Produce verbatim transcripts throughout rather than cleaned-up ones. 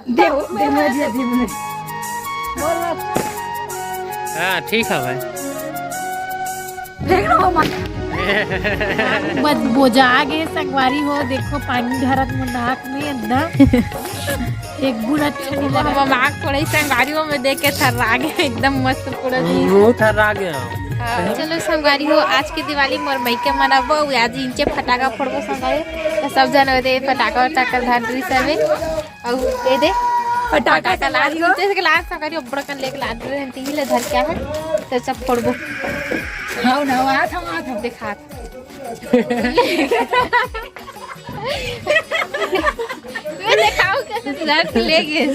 दे, दे मुझे, दे मुझे। हाँ, ठीक है भाई। फेंक रहा हूँ, मार। बस बोजा आ गए संगवारी हो, देखो पानी भरत मुंह नाक में एकदम। एक बूंद अच्छा नहीं लगा। हम आग पड़े संगवारी हो में देख के थर्रा गए, एकदम मस्त पड़ा जी। मुंह थर्रा गया। हाँ, चलो संगवारी हो, आज के दिवाली मोर मइके मनाबो, अउ आज इंचे फटाका फोड़बो संगवारी। तो सब जन ओदे फटाका वटाका धर रही सबे। अउ ये दे फटाका फटाका लाद संगवारी हो। इंचे से लाद संगवारी, अब्बड़ कन लेके लाद रहे हैं, तीन ले धर क्या है, तो सब फोड़बो। हाँ ना, वहाँ था, वहाँ था। दिखा। मैं दिखाऊं कैसे धर के ले गए।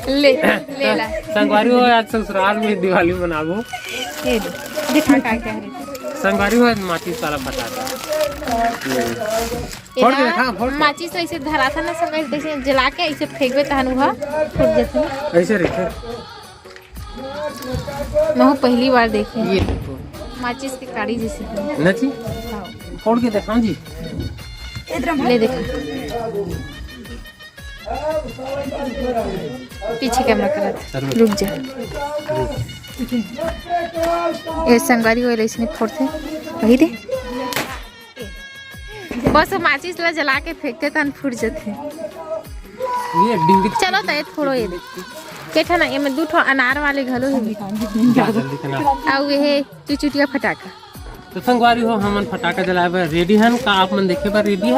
ले, ले ला। संगवारी हो, आज ससुराल में दिवाली मनाबो। ये दे, दिखा का क्या है। संगवारी हो, आज माचिस वाला फटाका। ये फोड़ के ना, दिखा, फोड़ के। माचिस ऐसे धरा था ना, संगवारी, जैसे जला के ऐसे फेंकबे तहन उहा फूट जथे। ऐसे रखे। मैं हूँ पहली बार देखे। ये देखो। माचिस के काड़ी जैसे। नची? हाँ। फोड़ के दिखा जी। ले देखा। पीछे कैमरा करत। रुक जा। ए संगवारी हो, ऐसे फोड़थे। वही दे। बस वो माचिस ला जला के फेंकते तहन फूट जथे। ये डिंग। चलो त ये फोड़ो ये। के ठा ना, ये में दू ठो अनार वाले घलो हे। जा जल्दी से ना। अउ ये चुचुटिया फटाका। तो संगवारी हो, हमन फटाका जलाए बर रेडी हन। का आप मन देखे बर रेडी हो?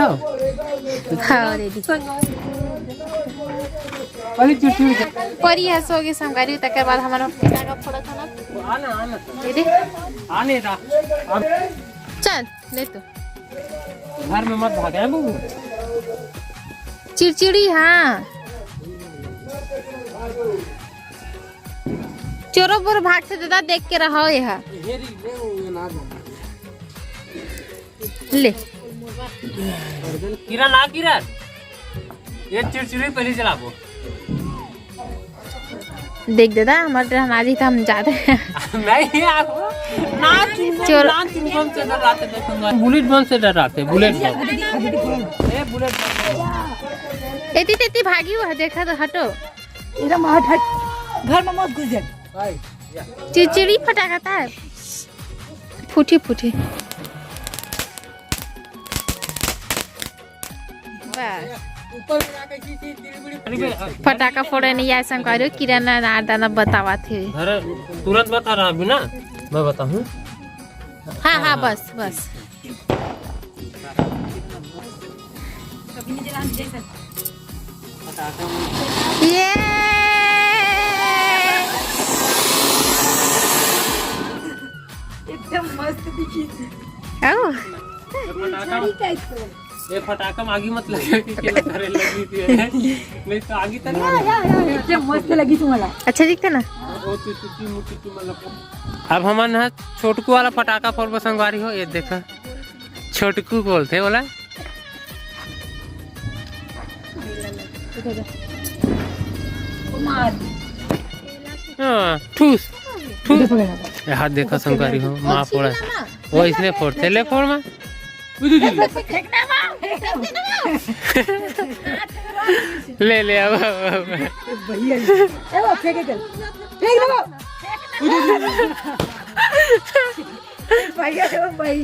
हाँ, रेडी। पहले चुचुड़ी। परी ह सो गे संगवारी, तकर बाद हमन फटाका फोड़त हन। आना, आना। ये दे। आने दा। चल, ले तो। घर में मत भागे, हैं बबू? चिड़चिड़ी, हाँ। चोरो बोर भाग से दादा, देख के रहो ये हा। ले। किरण, आ किरण, ये चिड़चिड़ी पहले जलाबो। देख दादा, हमारे रहना जी तो हम जाते हैं। नहीं, आप ना चुन-, चोर- ना चुन बम से डर रहा था, देखो ना। बुलेट बम से डर रहा था, बुलेट बम। ए, बुलेट बम। एती तेती भागी हुआ है, देखा तो हटो। एकदम हट, हट। घर में मत घुस जाए। चिड़चिड़ी फटाका था। फूटी, फूटी। बस। ऊपर में जाके की चीज, चिड़चिड़ी। फटाका फोड़े नहीं आए संगवारी, किरण अनार दाना बतावा थे। अरे, तुरंत बता रहा अभी ना, मैं बताऊँ। हाँ, हाँ, हाँ। बस, बस। ये। एकदम मस्त दिखी। आओ। ये फटाका में आगी मत लगे कि केला धरे लगी थी। नहीं तो आगी तो नहीं। एकदम मस्त लगी तुम्हाला। अच्छा दिखता ना? वो तो चुटकी मुटकी की मतलब। अब हमन ह छोटकू वाला फटाका फोड़बो संगवारी हो, ये देखा। छोटकू बोलथे बोला। हाँ, ठूस, ठूस। ये हाथ देखा संगवारी हो, माँ फोड़ा। वो इसने फोड़थे, ले फोड़ माँ। ले, ले, अब, अब, अब। भैया, ए, वो फेंके चल। फेंक दे वो। भैया, ओ भाई।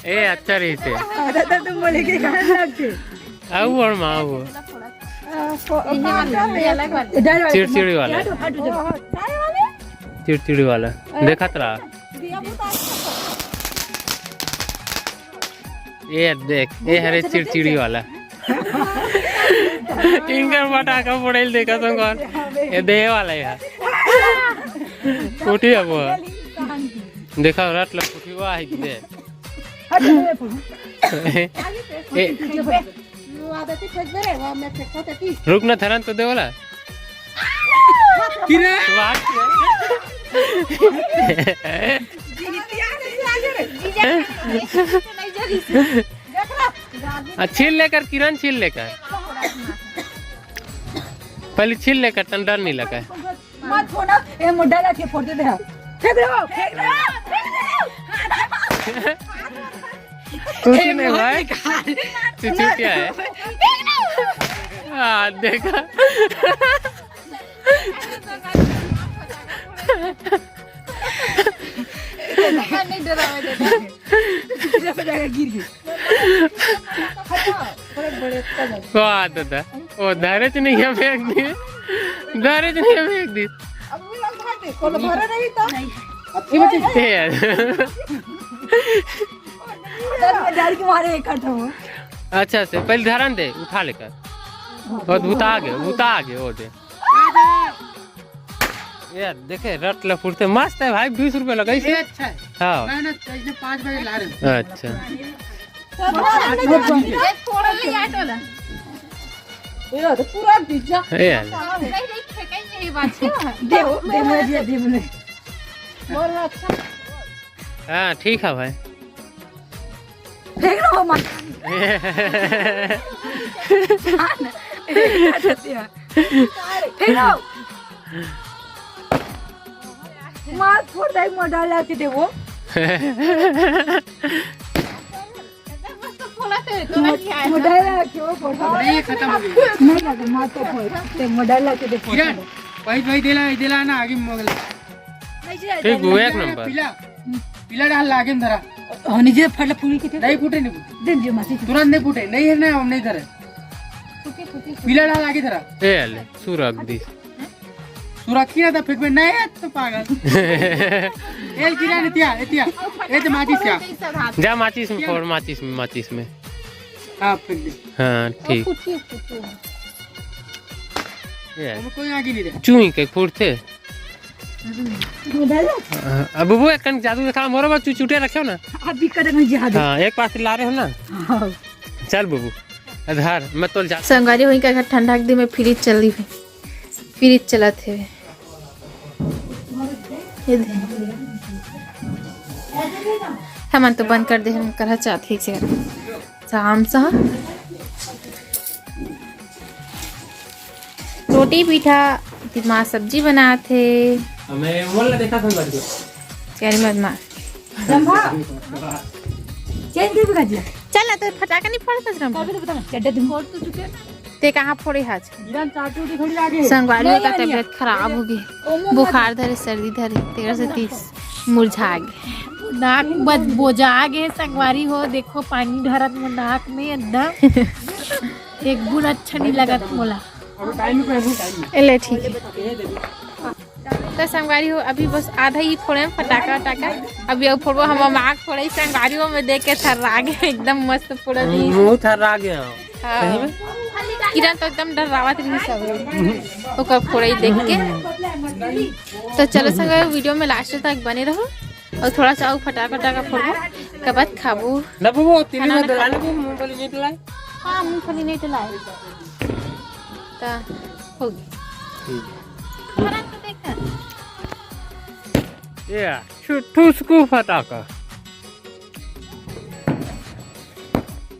ए, अच्छा रहिसे। दादा, तुम बोले कि कहाँ से आते? आओ और माँ आओ। आ, फो-, इधर वाले। चिड़चिड़ी वाला। हट, हट, हट। चिड़चिड़ी वाला। देखत रहा। ये देख, ये हरे चिड़चिड़ी वाला। इनकर फटाका फोड़े ल देखा संगवारी। ये देहे वाला है। उठी अब वो। देखा रट ल उठी हुआ है दे। ए, रुक ना, थरन तो दे वाला। किरे? बात किया। आ, छील लेकर, किरण, छील लेकर। पहले छील लेकर, तन डर नहीं लगा। मत फोड़ो, ए मुड्डा लाठी फोड़ दे दे। फेंक दो, फेंक दो, फेंक दो। कुछ नहीं भाई। चुचू क्या है? हाँ, देखा। नहीं डरावे देता। गिर गई। वाह दादा, वो धारे च नहीं है, फेंक दी। धारे च नहीं है, फेंक दी। अब वो लोग भाग गए, कोनो भरा नहीं था। ए यार। डर, डर के मारे एक करता हूँ। अच्छा से पहले धरन दे, उठा लेकर। वो भूता आ गए, भूता आ गए, वो दे। ये देखे, रट ले फुर्ते, मस्त है भाई, बीस रुपए लगा ये इसे। अच्छा है। हाँ। नहीं, नहीं, तो इसने पाँच बजे ला रहे हैं। अच्छा। ये थोड़ा ले आटो ला। ये तो पूरा पिज्जा। ए यार। नहीं, नहीं, फेंकेंगे, ये बात है। दे, दे मुझे, दे मुझे। बोल, अच्छा। हाँ, ठीक है भाई। फेंक रहा हूँ, मार। फेंक रहा हूँ। मार फोड़ दे, मोटा ला के दे वो। मोटा ला के वो फोड़ दे। नहीं, ये खत्म हो गई। नहीं लगे, मार तो फोड़। ते मोटा ला के दे फोड़। किरण, भाई, भाई, दिला, दिला ना, आगे मोगल। ठीक, वो एक नंबर। पीला, पीला डाल, लागे में धरा। हाँ, नीचे फटला फूटी के थे। नहीं फूटे, नहीं फूटे। दे दीजिए मासी। तुरंत नहीं फूटे, नहीं है ना, हम नहीं धरे। फूटे, फूटे, फूटे। पीला डाल, आगे धरा। ए, ले, सुरग दी। सुरखी ना तो फेंक में, नहीं है तो पागल। ए, गिरा नहीं, तिया, ए, तिया। ए, तो माचिस क्या? जा माचिस में फोड़, माचिस में, माचिस में। हाँ, फेंक दे। हाँ, ठीक। फूटी, फूटी। ये है। हम कोई आगे नहीं रहे। चुई के फुरथे। अब वो एक कन जादू दिखा, मोरो बा चुचुटे रखे हो ना। अभी करेंगे जिहाद। हाँ, एक पास ला रहे हो ना। हाँ। चल बुबू, आधार मैं तोल जा। संगवारी होई का ठंडा के दिन में फ्रिज चली है, फ्रिज चलत है। ये दे। हमन तो बंद कर दे, हम करा चाहत हे एक जगह। शाम सा रोटी पीठा, दिमाग सब्जी बनात हे। हमें मोल ला देखा था लड़के। चल मत मार। जम्भा। चेंज कर भी कर दिया। चल ना, तो फटाका नहीं फोड़ सकत रहा। कभी तो बता ना, चड्डे तुम। फोड़ तो चुके हैं ना। ते कहाँ फोड़े आज? ईरान चाटू की थोड़ी आगे। संगवारी नहीं, का नहीं, तबीयत खराब हो गई, ओमो मत। बुखार धरे, सर्दी धरे, तेरा से तीस मुरझा गए। नाक बद बोजा गए संगवारी हो, देखो पानी ढरत में नाक में एकदम। एक गुण अच्छा नहीं लगत मोला। अभी टाइम पे, अभी टाइम पे। ए ले, ठीक है। तो संगवारी हो, अभी बस आधा ही फोड़े हैं फटाका वटाका, अभी अब फोड़बो हम आग फोड़े। संगवारी हो, मैं देख के थर्रा गए, एकदम मस्त फोड़ा दी। मुंह थर्रा गया। हाँ। सही में? किरण तो एकदम डर्रावत रही सब, ओकर फोड़ई देख के। तो चलो संग, वीडियो में लास्ट तक बने रहो और थोड़ा सा अउ फटाका फटाका फोड़बो, के बाद खाबो। ना बुबू, तीन खाना में ना डला खा- ना बुबू, मूंगफली नहीं डलाए। हाँ, मूंगफली नहीं डलाए। तो होगी। ठीक। हरा तो देखा। ये छु-, ठुसकू फटाका।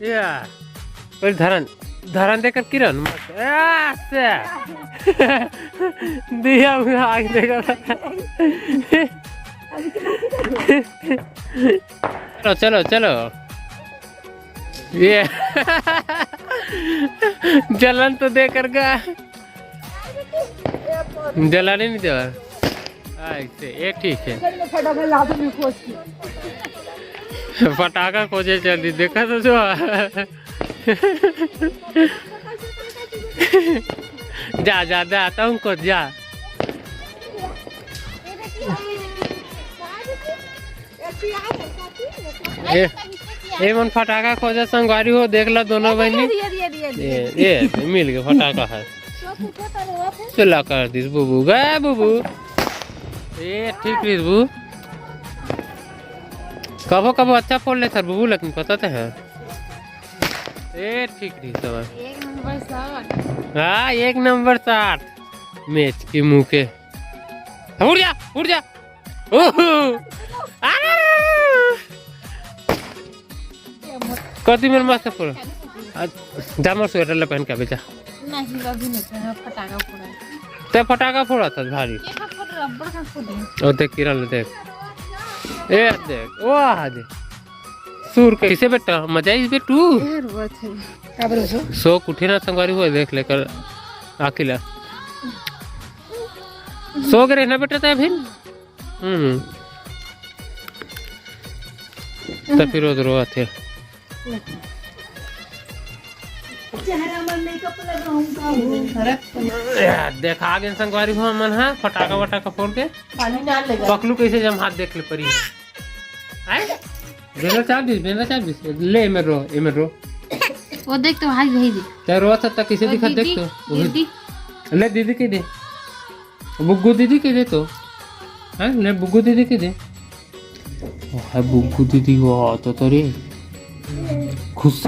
या, पहले धरन, धरन देकर किरण मत। आ, से। दिया हुआ आग देकर। चलो, चलो, चलो। ये। जलन तो देकर गया। जलाने नहीं देवा। ऐसे, ये ठीक है। फटाका खोजे चल दी, देखा तो जो। जा, जा, जा, तुम को जा। ए, ए मन फटाका खोजे संगवारी हो, देख ला दोनों बहनी। ये, ये, ये, ये, मिल गए फटाका है। चला कर दिस बुबू, गए बुबू। ए, ठीक रहिस बुबू। कबो, कबो अच्छा फोड़ ले सर बुबू, लेकिन पता तो है। ए, ठीक रहिस सर। एक नंबर साठ। हाँ, एक नंबर साठ। मैच के मुंह के। उड़ जा, उड़ जा। ओहो! अरे! कति मेर मस्त फोड़। आ, जा मोर स्वेटर ले पहन के आबे जा। नहीं, अभी नहीं पहना, फटाका फोड़ा। ते फटाका फोड़ा था भारी। ये तो फोड़, रबड़ का फोड़ है। ओ देख किरण ले देख। ए देख, वाह दे। सुर के। कइसे बेटा, मजा आइस बेटू? यार, बात है। अब रो सो। सो के उठे ना संगवारी हो, देख ले कर आँखी ला। सो के रहे ना बेटा तैं अभी। हम्म। त फिर रोज रोवत हे। चेहरा में मेकअप लगाऊंगा वो। या, देखा गेन संगवारी हो हमन हा, फटाका वटाका फोड़ के। पानी डाल लेगा। पकलू कइसे जम हाथ देख ले परी है। आय? बेंदा चाप दिस, बेंदा चाप दिस। ले, एमे रो, एमे रो। वो देख तो भाई, भाई जी। तैं रोवत हस त कइसे वो दिखत, देख दीदी, तो। वो दीदी। ले दीदी के दे। बुग्गू दीदी के दे तो। हैं? ले बुग्गू दीदी के दे। ओ, है बुग्गू दीदी, वो तो, तो रे। खुश